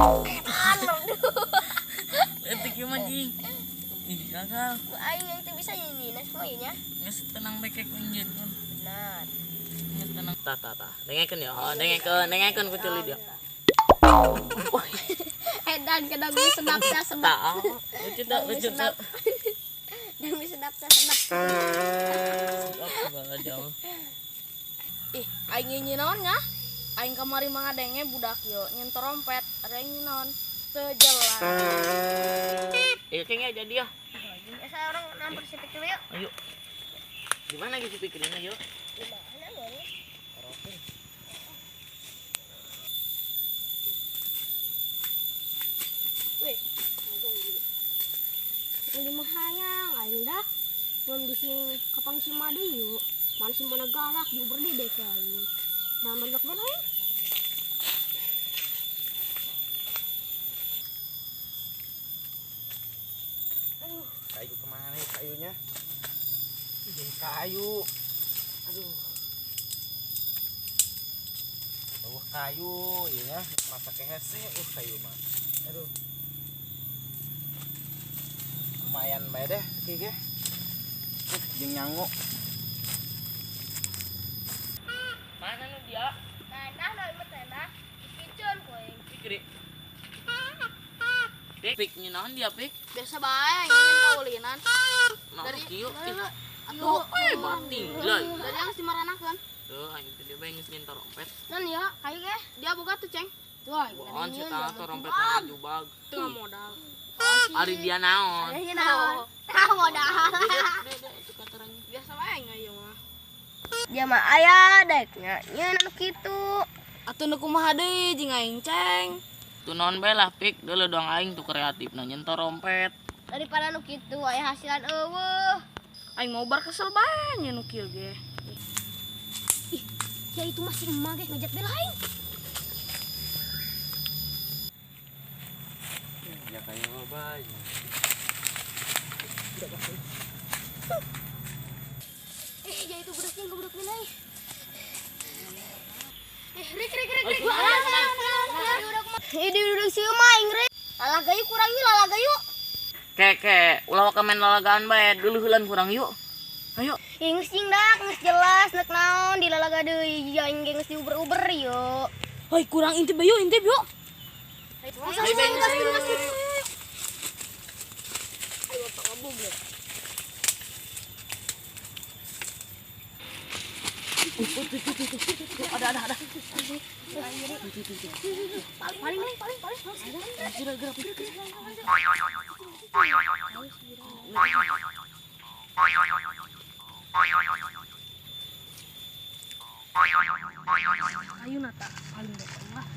Anu. Leutik ieu mah jing. Ih, gagal. Aing yang teu bisa nyanyi semua ieu nya. Geus tenang bae ku nyieun. Benar. Geus tenang. Tah tah tah. Dengekeun ya, oh, dengekeun, dengekeun ku ceuli dia. Edan ke dami sedap teh sedap. Tah, lucu teu, lucu teu. Dami sedap teh sedap. Sedap banget jauh. Ih, aing nyi naon ngah? Aing kamari mah ngadenge budak yo nyen trompet, ada yang naon? Teu jelas. Iya kayaknya jadi ya. Ya saya orang nampar si pikir yuk. Ayo. Di mana gitu pikirnya yuk? Di mana boleh? Weh, ini mah hayang aing dah. Mun bisi kapang si made yuk. Mana si mana galak diuber deui deh aing. Nah, banyak banget aing. Aduh, kayu kemana ya kayunya? Jadi kayu. Aduh. Bawah kayu, iya masak hese, kayu mah. Aduh. Lumayan bae deh kieu ge. Jeung nyangu. Mana nu dia? Tanah nu ieu tanah. Dipicun ku aing. Pikir. Pik, pik naon dia pik? Biasa bae nyen kaulinan. Dari kieu. Atuh, mati lah. Dari yang si maranakeun. Tuh, aing teh dia bae geus nyen trompet. Nan ya, kayu ge. Dia boga tuh, Ceng. Tuh aing. Bohong si tah trompet mah jubag. Teu modal. Ari dia naon? Ari dia naon? Tah modal. Beda itu kataranya. Biasa bae ieu mah. Dia mah aya dek nya nyeun anu kitu. Atuh nu kumaha deui jeung aing, Ceng. Tuh naon bae lah pik, deuleu doang aing tuh kreatif na nyen trompet. Daripada nu kitu aya hasilan eueuh. Aing mau bar kesel bae nya nu kieu ge. Ih, ya itu masih emak ge ngejat bela aing. Ya kayu bae. Ya itu budaknya ngebudak bela aing. Rik rik rik rik. Ini duduk si emak aing rik. Lalaga yuk kurang yuk, lalaga yuk. Keke, ulah waka main lalagaan bae, dulu heulan kurang yuk. Ayo. Ih, geus jeung dak, geus jelas nek naon di lalaga deui, aing ge geus diuber-uber yuk. Hoi, kurang intip yuk, intip yuk. Ayo, ayo, ayo, ayo. Ayo, tak ngabung ya. Ada. Paling, paling, paling, paling. Gerak, gerak, gerak. Ayo nata, paling datang lah.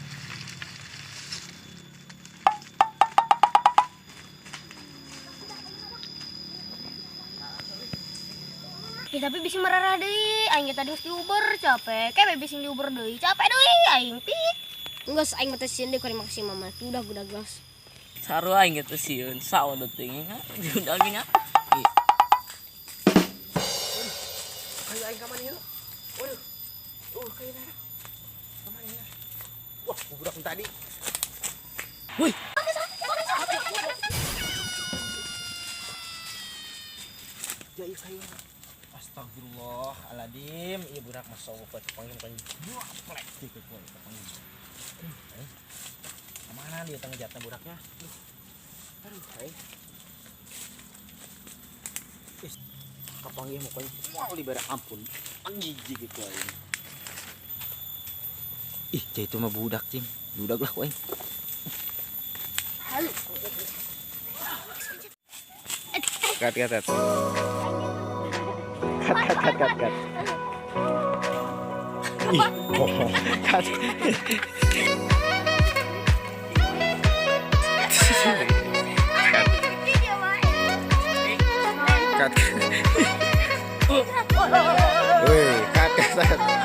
Ya, tapi bisa merarah deui, aing tadi geus diuber capek. Kayak bisi diuber deui, capek deui aing pik. Geus aing mah teh sieun deui kuring makasih mama. Udah udah geus. Sarua aing teh sieun, sawa teuing nya. Udah ge nya. Kayu aing ka mana ieu? Waduh. Kayu mana? Ka mana ieu? Wah, budak tadi. Woi. Ya ieu kayu. Astagfirullahaladzim, ieu budak mah sok panggil panggil. Wah, plek gitu ku panggil. Kemana dia tengah jatah budaknya? Aduh, hai. Ih, kapanggih mukanya mau dibere ampun. Jijik gitu aing. Ih, cai itu mah budak cing. Budak lah ku aing. Cut, cut, cut. Cut, cut, cut, cut, cut. Ih, oh, cut. Cut. Cut. Wih, cut, cut, cut.